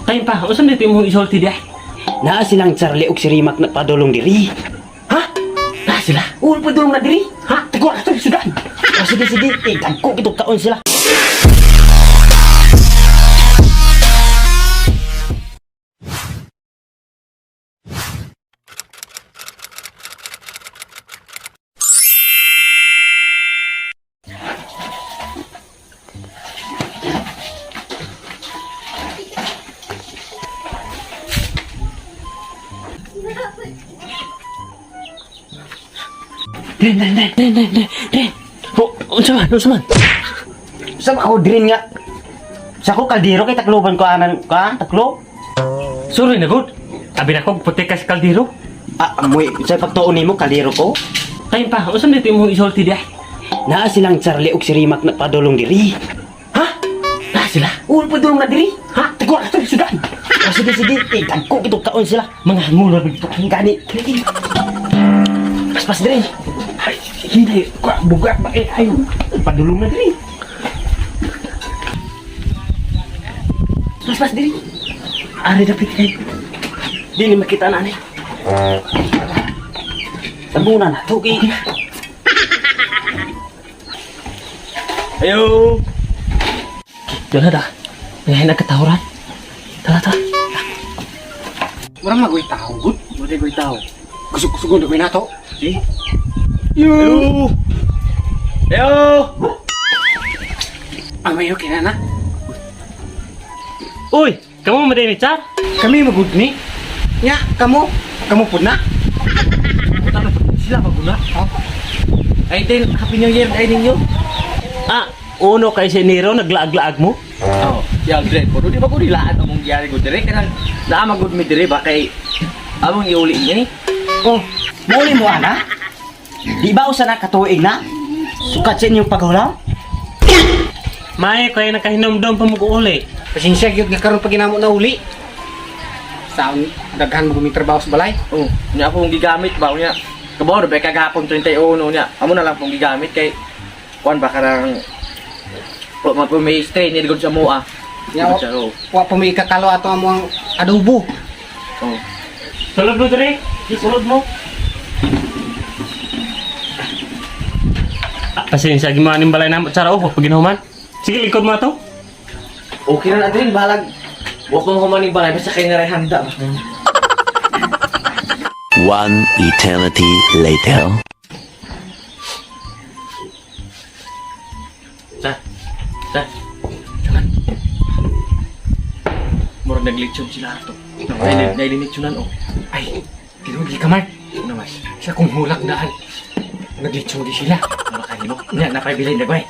Time pa, unsa man dito imong isulti diay? Naa silang Charlie ug si Rimac na padulong diri. Ha? Na sila. Ulo padulong na diri. Ha? Tagwa ka to sudan. Oh, sige sige, eh, dagko kitog kaon sila. Dren, dren, dren, dren, dren, dren, dren. Oh, unsa man, unsa man? Sa ako diri nga. Sa ko kaldero kay takloban ko anan ka, taklo. Sorry na good. Abi na ko puti ka sa kaldero. Ah, amoy sa pagtuon nimo kaldero ko. Time pa, unsa man dito imong isulti diay? Naa silang Charlie ug si Rimac na padulong diri. Ha? Na sila. Ulo padulong na diri. Ha? Tagwa ka to sudan. Oh, sige sige, eh, dagko kitog kaon sila. Mga hangulo ra dito. Gani. Paspas diri. Ay, hinay, kwa bugak ba eh ayo. Padulong na diri. Paspas diri. Ari dapit kay. Di ni makita na ani. Sabuna na to kay. Ayo. Dala da. Ngayon nagkatawaran. Tara, tara. Murang magoy tao, gud. Mura koy tao. Kusog-kusugon na nato. Di. Yo! Yo! Ang mayo kinana. Uy, kamu mo ni Char? Kami magud ni. Nya, kamo. Kamo pud na. Sila maguna. Ay din, Happy New Year ay ninyo. Ah, uno kay si Nero naglaag-laag mo. Oh, ya Dre, pero di ba ko nilaan among giyari ko dire kanang naa magud mi dire ba kay among iuli niya ni. Oh, muli mo ana? Di ba usa na katuig na? Sukat sa inyong paghulaw? May kay nakahinomdom pa mag-uuli. Pasensya gyud nga karon pa ginamo na uli. Sa daghan mo trabaho sa balay. Oh, nya akong gigamit ba unya. Kabaw ba kagahapon 31 unya. Amo na lang pong gigamit kay kuan ba karang wa man po may strain ni gud sa moa. Nya, Gud sa oh. wa pa may ikakalo ato among adobo. Oh. Sulod mo dire. Sulod mo. Ah, pasensya gima ning balay namo Char oh, pag ginahuman. Sige, lingkod mo ato. Okay na na balag. Wa pa mo humaning balay basta kay naray handa ba. One eternity later. Sa. Sa. Murag naglitsyon sila ato. Naililitsyonan oh. Ay, tinuod ka Mark. Ano mas? Sa kong hulak daan. Naglitsyon di sila. Ano kayo mo? Nya napaybilin na bay.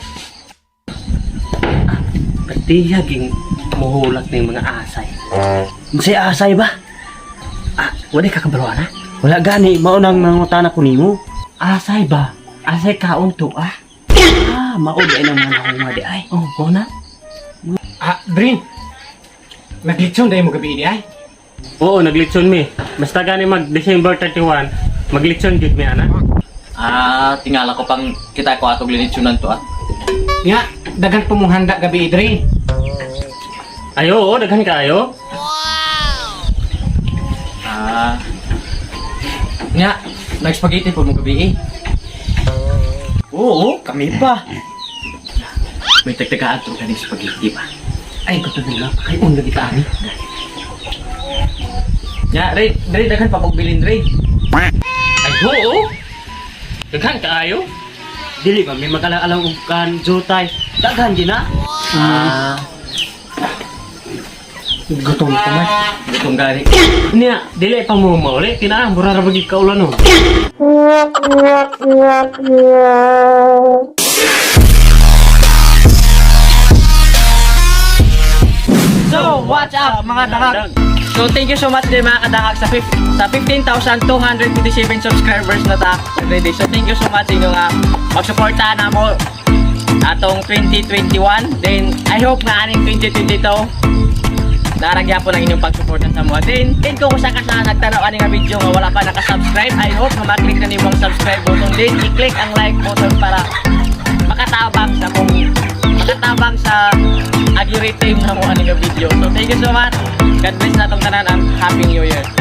Patiya ging muhulak ning mga asay. Unsay asay ba? Ah, wala ka kabalo ana. Wala gani, mao nang nangutana ko nimo. Asay ba? Asay kaon to ah. Ah, mao di ay nang mga nahuma di ay. Oh, mo na. Ah, Drin. Naglitsyon dahil mo gabi di ay. Oo, naglitsyon mi. Basta gani mag December 31, maglitsyon gid mi ana. Ah, tingala ko pang kita ko atong linitsyonan to ah. Nya, daghan pa mong handa gabi Drin. Ayo, oo, daghan kaayo. Ah. Nya, nag-spaghetti po mo gabi eh. Oo, kami pa. May tagtagaan to kaning spaghetti ba. Ay, gusto nila. Ay, unla di ka ani. Nya, Ray, Ray daghan pa kog bilin Ray. Ay, oo. Daghan kaayo. Dili ba may magalang-alang og kan jutay. Daghan di na. Ah, Gutom ko man. gutom gani. Niya, dili pa mo mauli. Kinaa, mura ra bagig kaulan oh. So, what's up mga dangag? So, thank you so much din mga kadangag sa sa 15,257 subscribers na ta already. So, thank you so much sa inyo nga magsuporta na mo atong 2021. Then, I hope nga aning 2022 naragyan po ng inyong pagsuporta sa mga. Then kung usa ka sa nagtanaw ani nga video nga wala pa naka-subscribe, I hope nga ma-click na nimo ang subscribe button. Then, i-click ang like button para makatabang sa kung makatabang sa algorithm na mo ani nga video. So, thank you so much. God bless natong tanan and Happy New Year.